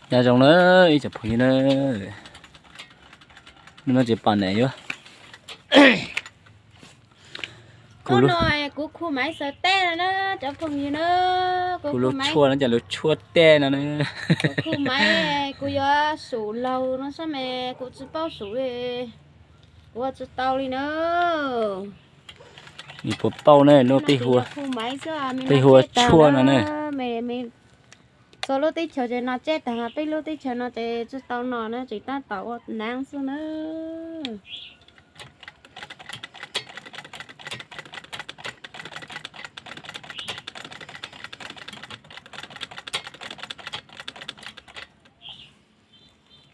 Nyob zoo na ib tsoom phooj ywg na, hnub no tsis pom niam yuav. Kuv no kuv khu maiv xaws tej no na, cov phooj ywg na. Kuv lub tshuaj no ces lub tshuaj tej no na. Kuv khu maiv, kuv yuav sum laug no xwb mas kuv tsis paub sum li, kuv ua tsis tau li na. Nws puas paub ne, lub peb hu ua tshuaj no ne. Txhua lub teb chaws ces no tseb tag, peb lub teb chaws no ces tsis tau no na, tseem tab tom ua nab xwb na.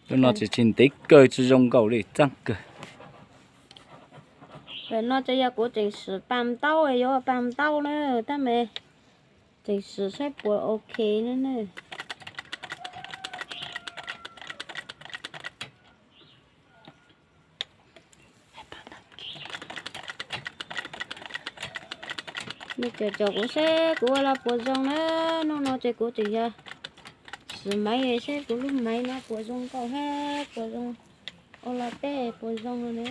Lub no tsis tsis ntev kawg, tsis zoo nkaus li, txaj kawg. Tam no ces yog kuv tseem swm pas ntaub, yuav ua pas ntaub na, tab mas tseem swm saib puas ok na. Nej caum caum kuv seb kuv ua los puas zoo na. Hnub no ces kuv tseem yog swm maiv seb kuv lub maiv no puas zoo nkauj thiab puas zoo, ua los tej puas zoo no na.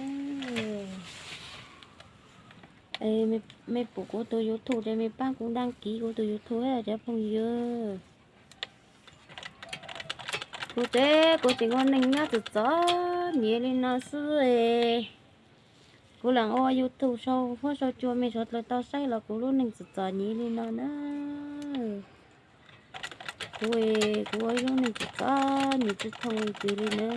Mej pum kuv tus YouTube ces mej pab kuv đăng ký kuv tus YouTube thiab cov phooj ywg. Kuv ces kuv tseem ua neeg nyob txom txom nyem li no xwb. Kuv lam ua YouTube sau huab sau cua mej sawv daws tau saib los kuv lub neej txom txom nyem li no na. Kuv, kuv ua ib lub neej txom txom nyem tsis thooj leej twg li na.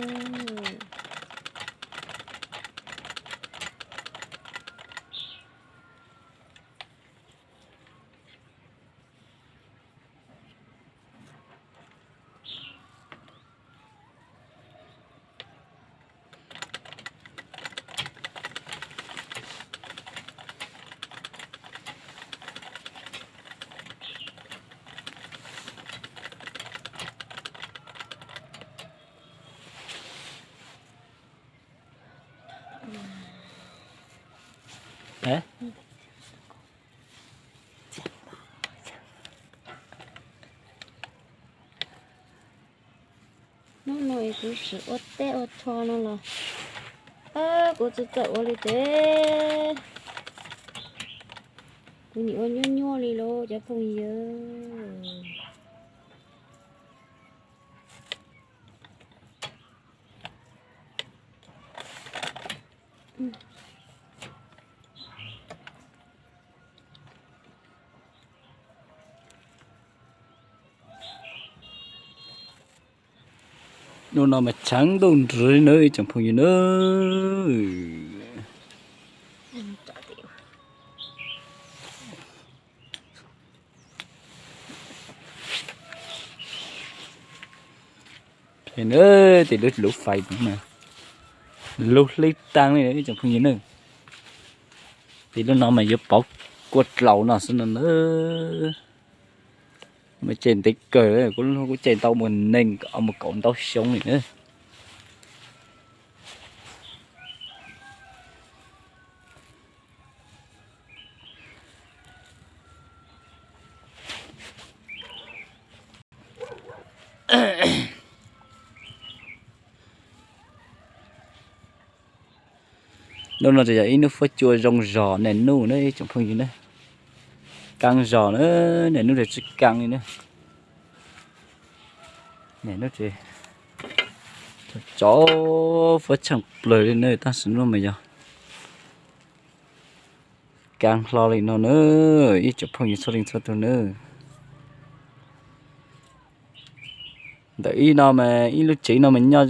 Hnub no kuv sim ua teb ua tsho no los, kuv tsis txawj ua li ces kuv nim ua nyuaj nyuaj li lauj cov phooj ywg. Hnub no mas tshav ntuj nrwv nawb ib tsoom phooj ywg nawb. Phem na, tim lub lub fais no mas lub hlib taag li ib tsoom phooj ywg nawb. Tim lub no mas yuav pauv kua dlaus no xwb no na. Mas cem ntev kawg, kuv ces tau mus nees mus kaum ntau xyoo li na. Hnub no ces yog ib hnub fuab cua zoo zog, niaj hnub na ib tsoom phooj ywg na. Kaab zog na, niaj hnub ces tsis kaab li na. Niaj hnub ces tsov fuab tshaaj plawg li na, tab sis hnub no mas yog kaab hlo li no na, ib tsoom phooj ywg txhua leej txhua tug na. Ntawm ib no mas ib lub tsev no mas nyob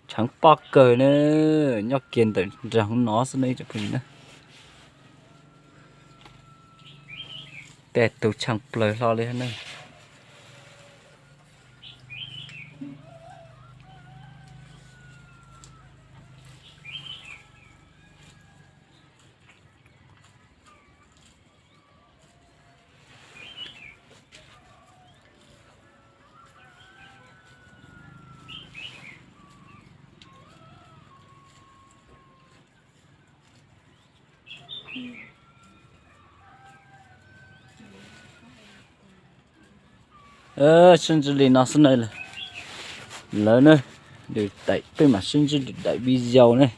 tshav pob kawg na, nyob kiag ntawm nraag no xwb ne ib tsoom phooj ywg na. Tej tug tshaaj plawg hlo li na. Sib ntsib li no xwb na lawm. lawm na. Daim peb mam sib ntsib daim video ne.